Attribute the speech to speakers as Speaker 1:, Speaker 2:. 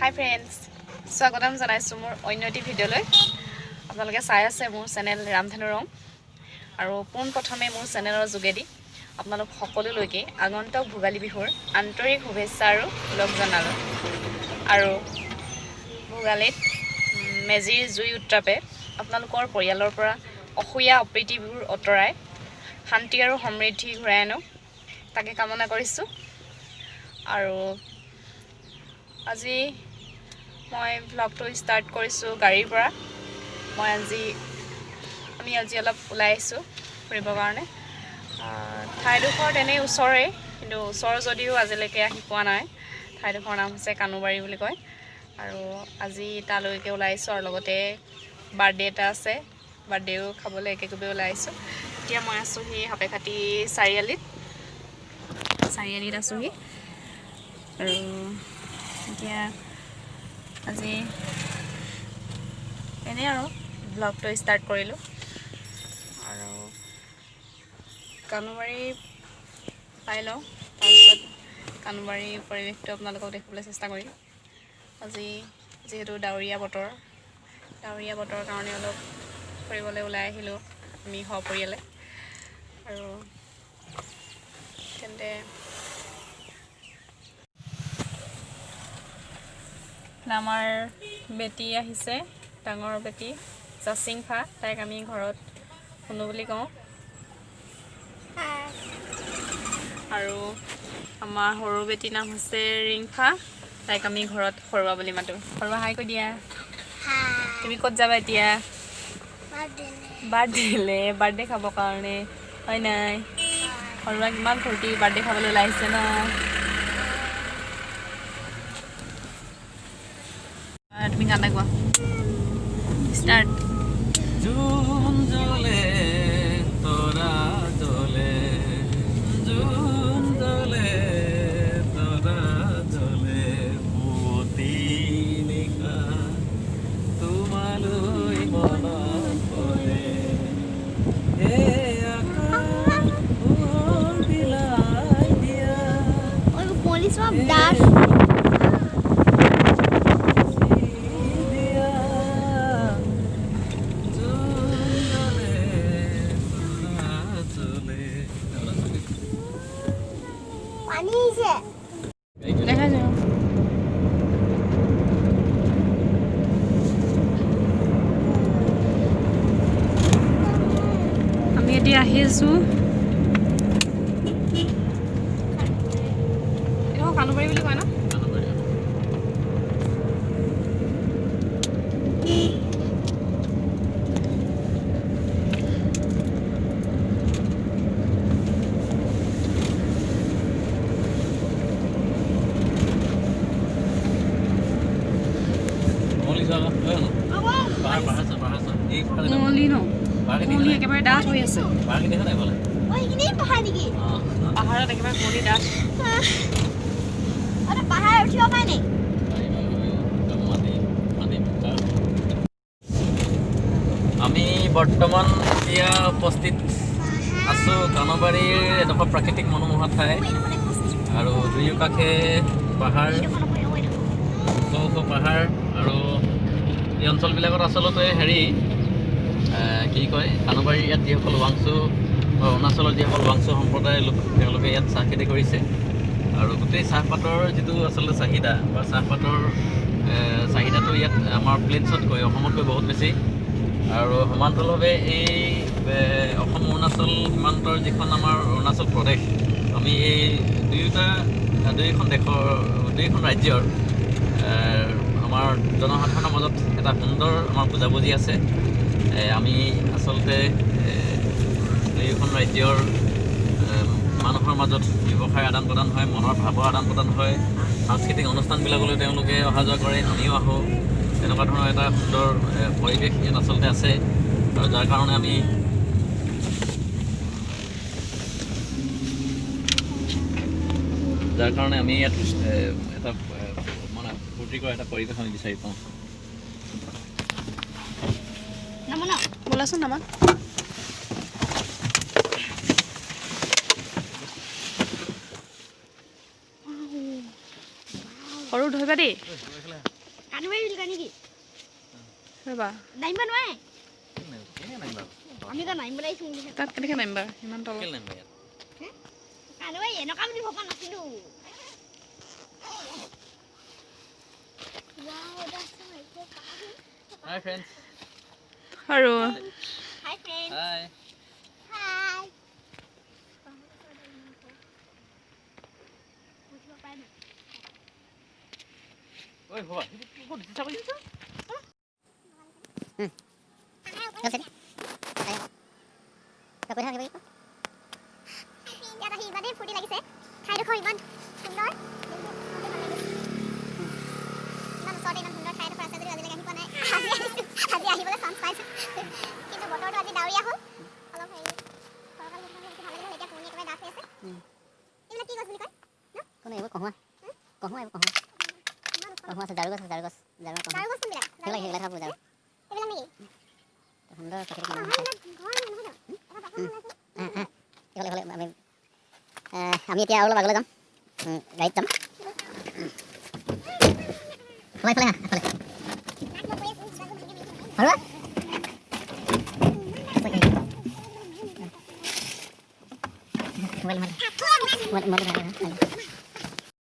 Speaker 1: হাই friends, স্বাগতম জনাইছোঁ মোৰ অন্য এটি ভিডিঅ'লৈ। আপোনালোকে চাই আছে মোৰ চেনেল ৰামধেনু ৰং। আৰু পোনপ্ৰথমে মোৰ চেনেলৰ যোগেদি আপোনালোক সকলোলৈকে আগন্তুক ভোগালী বিহুৰ আন্তৰিক শুভেচ্ছা আৰু ওলগ জনালোঁ। আৰু ভোগালীত মেজিৰ জুই উত্তাপে আপোনালোকৰ পৰিয়ালৰ পৰা অসূয়া অপ্ৰীতিবোৰ আঁতৰাই শান্তি আৰু সমৃদ্ধি ঘূৰাই আনক, তাকে কামনা কৰিছোঁ। আৰু আজি মই ভ্লগটো ষ্টাৰ্ট কৰিছোঁ গাড়ীৰ পৰা। মই আজি আমি আজি অলপ ওলাই আহিছোঁ ফুৰিবৰ কাৰণে। ঠাইডোখৰ তেনেই ওচৰেই, কিন্তু ওচৰ যদিও আজিলৈকে আহি পোৱা নাই। ঠাইডোখৰৰ নাম হৈছে কানুবাৰী বুলি কয়। আৰু আজি তালৈকে ওলাই আহিছোঁ আৰু লগতে বাৰ্থডে এটা আছে, বাৰ্থডেও খাবলৈ একেকোবে ওলাই আহিছোঁ। এতিয়া মই আছোঁহি সাপেখাতি চাৰিআলিত, চাৰিআলিত আছোঁহি। আৰু এতিয়া আজি এনেই আৰু ভ্লগটো ষ্টাৰ্ট কৰিলোঁ। আৰু কানুবাৰী পাই লওঁ, তাৰপিছত কানুবাৰীৰ পৰিৱেশটো আপোনালোকক দেখুৱাবলৈ চেষ্টা কৰিম। আজি যিহেতু ডাৱৰীয়া বতৰ, ডাৱৰীয়া বতৰৰ কাৰণে অলপ ফুৰিবলৈ ওলাই আহিলোঁ আমি সপৰিয়ালে। আৰু তেন্তে আমাৰ বেটী আহিছে, ডাঙৰ বেটী জাচিংফা, তাইক আমি ঘৰত শুনো বুলি কওঁ। আৰু আমাৰ সৰু বেটীৰ নাম হৈছে ৰিংফা, তাইক আমি ঘৰত সৰুৱা বুলি মাতোঁ। সৰুৱা, হাই কৈ দিয়া। তুমি ক'ত যাবা এতিয়া? বাৰ্থডেলে, বাৰ্থডে খাবৰ কাৰণে, হয় নাই? সৰুৱা কিমান ফূৰ্তি, বাৰ্থডে খাবলৈ ওলাই আহিছে ন? তুমি গান এটা গোৱা, ষ্টাৰ্ট।
Speaker 2: জোন জ্বলে, তৰা জ্বলে, জোন জ্বলে, তৰা জ্বলে, পুৱতি নিশা তোমালৈ মনত পৰে। হে আকাশ, পোহৰ বিলাই দিয়া।
Speaker 3: কুঁৱলী চব ডাঠ।
Speaker 2: দিয়া, জোন জ্বলে, তৰা জ্বলে।
Speaker 3: পানী আহিছে।
Speaker 1: দেখা যাওঁ। আমি এতিয়া আহি আছোঁ। এইডোখৰ কানুবাৰী বুলি কয় ন? কুঁৱলী ন, কুঁৱলী একেবাৰে ডাঠ হৈ আছে।
Speaker 3: অ, সেইখিনি পাহাৰ নেকি?
Speaker 1: পাহাৰত একেবাৰে কুঁৱলী ডাঠ।
Speaker 3: অ, পাহাৰ উঠিব পাই নি?
Speaker 2: আমি বৰ্তমান এতিয়া উপস্থিত আছোঁ কানবাৰীৰ এডোখৰ প্ৰাকৃতিক মনোমোহা ঠাই। আৰু দুয়োকাষে পাহাৰ, ওখ ওখ পাহাৰ। আৰু এই অঞ্চলবিলাকত আচলতে হেৰি কি কয়, কানবাৰীৰ ইয়াত যিসকল ৱাংচু বা অৰুণাচলৰ যিসকল ৱাংচু সম্প্ৰদায়ৰ লোক, তেওঁলোকে ইয়াত চাহ খেতি কৰিছে। আৰু গোটেই চাহপাতৰ যিটো আচলতে চাহিদা বা চাহপাতৰ চাহিদাটো ইয়াত আমাৰ প্লেইনছতকৈ, অসমতকৈ বহুত বেছি। আৰু সমান্তৰালভাৱে এই অসম অৰুণাচল সীমান্তৰ যিখন আমাৰ অৰুণাচল প্ৰদেশ, আমি এই দুয়োখন দেশৰ, দুয়োখন ৰাজ্যৰ আমাৰ জনসাধাৰণৰ মাজত এটা সুন্দৰ আমাৰ বুজাবুজি আছে। আমি আচলতে দুয়োখন ৰাজ্যৰ মানুহৰ মাজত ব্যৱসায় আদান প্ৰদান হয়, মনৰ ভাৱৰ আদান প্ৰদান হয়, সাংস্কৃতিক অনুষ্ঠানবিলাকলৈ তেওঁলোকে অহা যোৱা কৰে, আমিও আহোঁ। তেনেকুৱা ধৰণৰ এটা সুন্দৰ পৰিৱেশ ইয়াত আচলতে আছে। আৰু যাৰ কাৰণে আমি ইয়াত এটা মানে ফূৰ্তি কৰা এটা পৰিৱেশ আমি বিচাৰি পাওঁ।
Speaker 1: ব'লাচোন নামা। সৰু ধৰিবা দেই।
Speaker 3: কানুবাৰী বুলি কয় নেকি?
Speaker 1: ৰ'বা।
Speaker 3: নামিব নোৱাৰে।
Speaker 2: কেনেকৈ নামিবা?
Speaker 3: আমি এতিয়া নামিবলৈ আহিছোঁ বুলি।
Speaker 1: তাত কেনেকৈ নামিবা ইমান তলত?
Speaker 2: কেলে নামিবা ইয়াত?
Speaker 3: কানুবাৰী এনেকুৱা বুলি ভবা নাছিলো।
Speaker 2: হাই ফ্ৰেণ্ডছ।
Speaker 1: আৰু
Speaker 3: হাই ফ্ৰেণ্ড।
Speaker 2: হাই।
Speaker 3: হাই।
Speaker 2: ঐ হ'বা, ক'ত দিছা কৰিছা?
Speaker 3: ইয়াত আহি ইমানেই ফূৰ্তি লাগিছে, ঠাইডোখৰ ইমান সুন্দৰ, ইমান ওচৰতে ইমান সুন্দৰ ঠাই এডোখৰ আছে যদিও আজিলৈকে আহি পোৱা নাই। আজি আহিছোঁ, আজি আহিবলৈ চান্স পাইছোঁ। কিন্তু বতৰটো আজি ডাৱৰীয়া হ'ল অলপ, হেৰি ফৰকাল হৈ থকা হ'লে বেছি ভাল লাগিল হয়। এতিয়া কুঁৱলী একেবাৰে ডাঠ হৈ আছে। এইবিলাক কি গছ বুলি কয়?
Speaker 4: কোনো এইবোৰ কহুৱা, কহুৱা এইবোৰ, কহুৱা।
Speaker 3: ইমান ওখ।
Speaker 4: কহুৱা আছে, জাৰু গছ আছে, জাৰু গছ, জাৰু, কহুৱা।
Speaker 3: জাৰু গছ কোনবিলাক?
Speaker 4: সেইবিলাক খাব জাৰু।
Speaker 3: এইবিলাক নেকি?
Speaker 4: সুন্দৰ প্ৰাকৃতিক
Speaker 3: নহয়।
Speaker 4: মনোমোহা।
Speaker 3: এইবিলাক ঘৰ নহয় জানো? এটা বাগান ওলাইছে।
Speaker 4: এইফালে এইফালে আমি এতিয়া আৰু অলপ আগলৈ যাম, গাড়ীত যাম। এইফালে এইফালে আহা, এইফালে। আৰু mobile mobile mobile mobile.